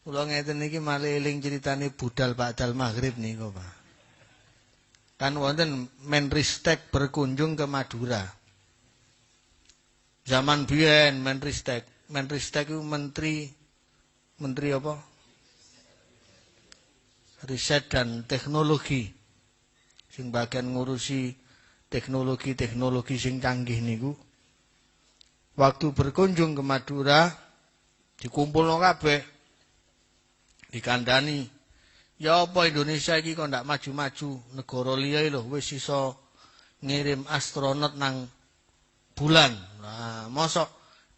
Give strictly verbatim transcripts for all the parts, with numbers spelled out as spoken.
Kula ngeten niki malih eling critane budal ba'dal maghrib niku, Pak. Kan wonten Menristek berkunjung ke Madura. Zaman biyen Menristek, Menristek itu menteri, menteri apa? Riset dan teknologi. Sing bagian ngurusi teknologi-teknologi sing canggih niku. Waktu berkunjung ke Madura, dikumpulno kabeh, dikandani, "Ya apa Indonesia iki kok ndak maju-maju? Negara liya lho wis iso ngirim astronot nang bulan. Nah, mosok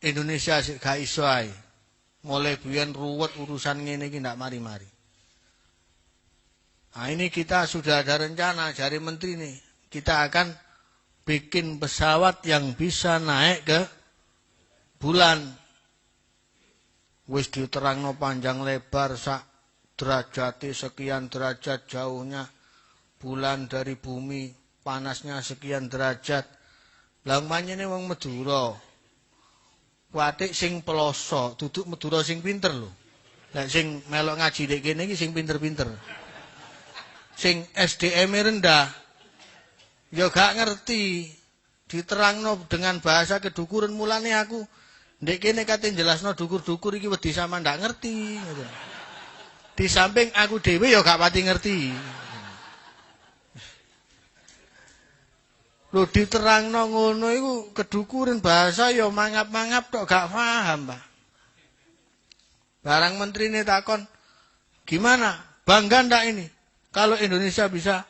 Indonesia sik gak iso ae? Mulai biyen ruwet urusan ngene iki ndak mari-mari." Nah, ini kita sudah ada rencana dari menteri nih. Kita akan bikin pesawat yang bisa naik ke bulan. Wis diterangno panjang lebar, sak derajate sekian derajat jauhnya bulan dari bumi, panasnya sekian derajat. Lah, manyene wong Madura. Kuwi sing peloso, dudu Madura sing pinter lho. Lah, sing melok ngaji dek kene iki sing pinter-pinter. Sing S D M-e rendah, ya gak ngerti. Diterangno dengan bahasa kedukuran, mulane aku ndek kene kate jelasno dukur-dukur iki wedi sama ndak ngerti, ngoten. Di samping aku dhewe ya gak pati ngerti. Lho, diterangno ngono iku kedukuran bahasa ya mangap-mangap tok, gak paham, Pak. Barang menterine takon, "Gimana? Bangga ndak ini kalau Indonesia bisa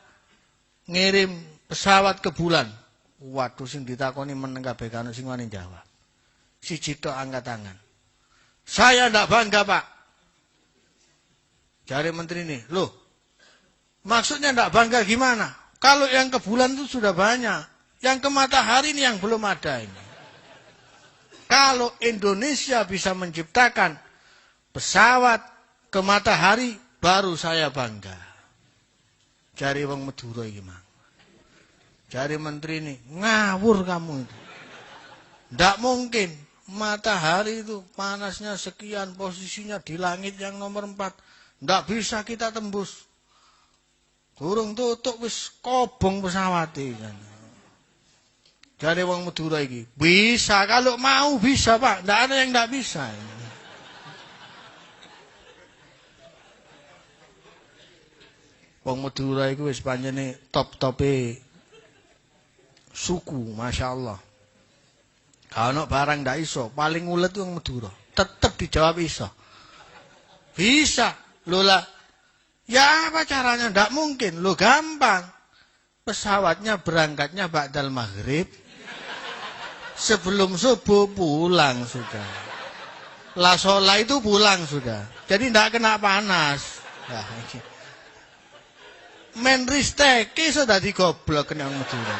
ngirim pesawat ke bulan?" Waduh, sing ditakoni meneng kabeh, kan sing wani jawab. Siji tok angkat tangan. "Saya ndak bangga, Pak." Jare menteri ini, "Loh, maksudnya ndak bangga gimana? Kalau yang ke bulan itu sudah banyak, yang ke matahari ini yang belum ada ini." Kalau Indonesia bisa menciptakan pesawat ke matahari, baru saya bangga. Jare wong Madura iki, Mang. Jare menteri ini, "Ngawur kamu itu. Ndak mungkin. Matahari itu panasnya sekian, posisinya di langit yang nomor empat. Ndak bisa kita tembus. Durung tutuk wis kobong pesawat ini." Jare wong Madura iki, "Bisa, kalau mau bisa, Pak. Ndak ada yang ndak bisa." Wong Madura iku wis pancene top-tope suku, masyaallah. Gak ono barang ndak iso, paling ulet wong Madura. Tetep dijawab iso. "Bisa." Lho lah, ya apa caranya? Ndak mungkin. Lho, gampang. Pesawatnya berangkatnya ba'dal maghrib. Sebelum subuh pulang sudah. La sholat itu pulang sudah. Jadi ndak kena panas. Nah, iki. Menristek iso dadi goblok kena Madura.